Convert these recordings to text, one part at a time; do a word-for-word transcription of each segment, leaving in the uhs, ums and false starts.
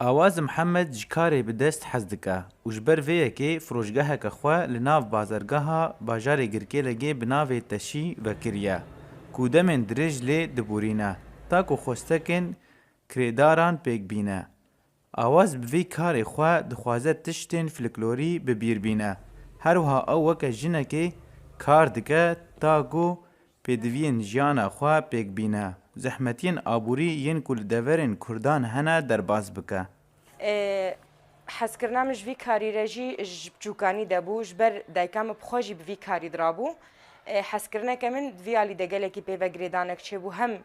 Awaz Mihemed ji karê bi dest hez dike û ji ber vê yekê firojgeheke xwe li nav bazargeha bajarê Girkêlegê bi navê Teşî vekiriye, ku demên dirêj lê dibûrîne, ta ku xwestekên kirêdaran pêk bîne. Awaz bi vî karê xwe dixwaze tiştên fliklorî bi bîr bîne. Her wiha ew weke jinekê kar dike, ta ku pêdiviyên jiyana xwe pêk bîne, zehmetiyên aborî yên ku li deverên Kurdan hene derbas bike. E, hezkirina min ji vî karî re jî ji biçûkanî de bû, ji ber dayika min bi xwe jî bi vî karî dirabû. E, hezkirineke min di vî alî de gelekî pê ve girêdanek çêbû, hem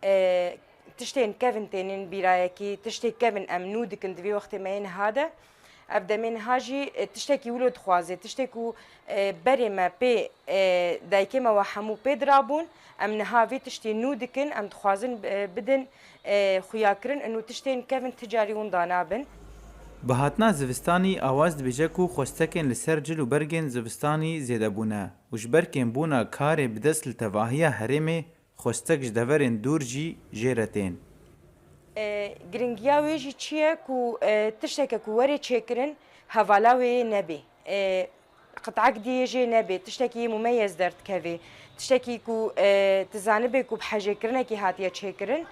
e, tiştên kevin tênin bîra yekî, tiştê kevin em nû dikin di vî wextê me yê niha de. Ev demê niha jî e, tiştekî wilo dixwaze, tiştê ku e, berê me pê e, dayikê me we hemû pê dirabûn, em niha vî tiştî nû dikin, em dixwazin e, bidin e, xuyakirin, û tiştên kevin ti carî winda nabin. Bi hatina zivistanî, Awaz dibêje ku xwestekên li ser cil û bergên zivistanî zêde bûne û ji ber kêmbûna karê bi dest li tevahiya herêmê, xwestek ji deverên dûr jî jê re tên. E, giringiya wê jî çi ye ku e, tişteke ku were çêkirin, hevala wê yê nebê. E, qit'ek dî yê jê nebê, tiştekî yê mumeyez derdikevê, tiştekî ku e, tu zanibê ku bi hejêkirinekî hatiye çêkirin.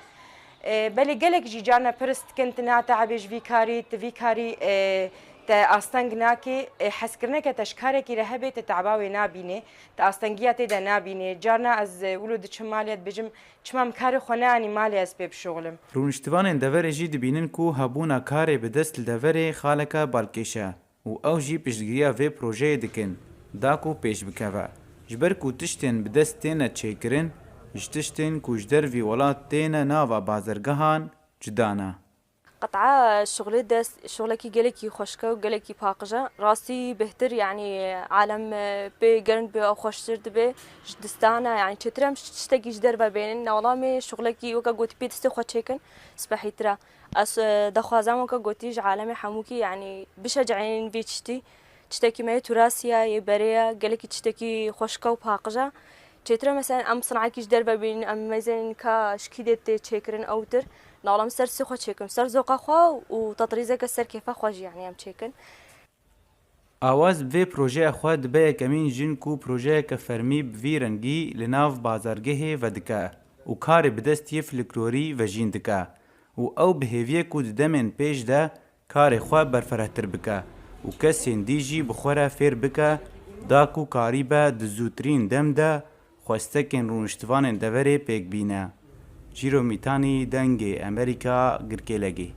E, belê gelek jî carna pirs dikin, tu niha te'ebê ji vî karî, tu vî karî e, te asteng nakê, e, hezkirineke te ji karekî re hebê, tu te'eba wê nabînê, tu astengiya tê de nabînê. Carna ez e, wilo diçim malê dibêjim, çima min karê xwe neanî malê ez pê bişuxulim. Rûniştivanên deverê jî dibînin ku hebûna karê bi dest li deverê xaleke balkêş e û ew jî piştgiriya vê projeyê dikin, da ku pêş bikeve. Ji ber ku tiştên bi dest têne çêkirin, ji tiştên ku ji dervî welat têne nava bazargehan cuda ne. Qet'a şuxlê dest, şuxlekî gelekî xweşke û gelekî paqij e. Rastî bêhtir, yanî alem pê germ dibe û xweştir dibe. Ji distana, yanî çêtir em tiştekî ji derve bênin. Newala me şuxlekî weke gotî pê destê xwe çêkin, spehîtir e. Ez, e, daxwazam weke gotî ji alemê hemûkî, yanî bişecihînin vê tiştî. Tiştekî me yê turasiya, yê berê ye, gelekî tiştekî xweşke û paqij e. Çêtir e, meselen, em sinekî ji derve bînin, em meyzên ka ji kî dê tê çêkirin ewtir. Newala min ser destê xwe çêkim, ser zoqa xwe û tetrîzeke ser kêfa xwe jî, yanî em çêkin. Awaz bi vê projeya xwe dibe yekemîn jin ku projeyeke fermî bi vî rengî li nav bazargehê vedike û karê bi dest yê fliklorî vejîn dike û ew bi hêviyê ku di demên pêş de karê xwe berfirehtir bike û kesên dî jî bi xwe re fêr bike, da ku karîbe di zûtirîn dem de xwestekên rûniştivanên deverê pêk bîne. Cîro Mîtanî, Dengê Emerîka, Girkêlegê.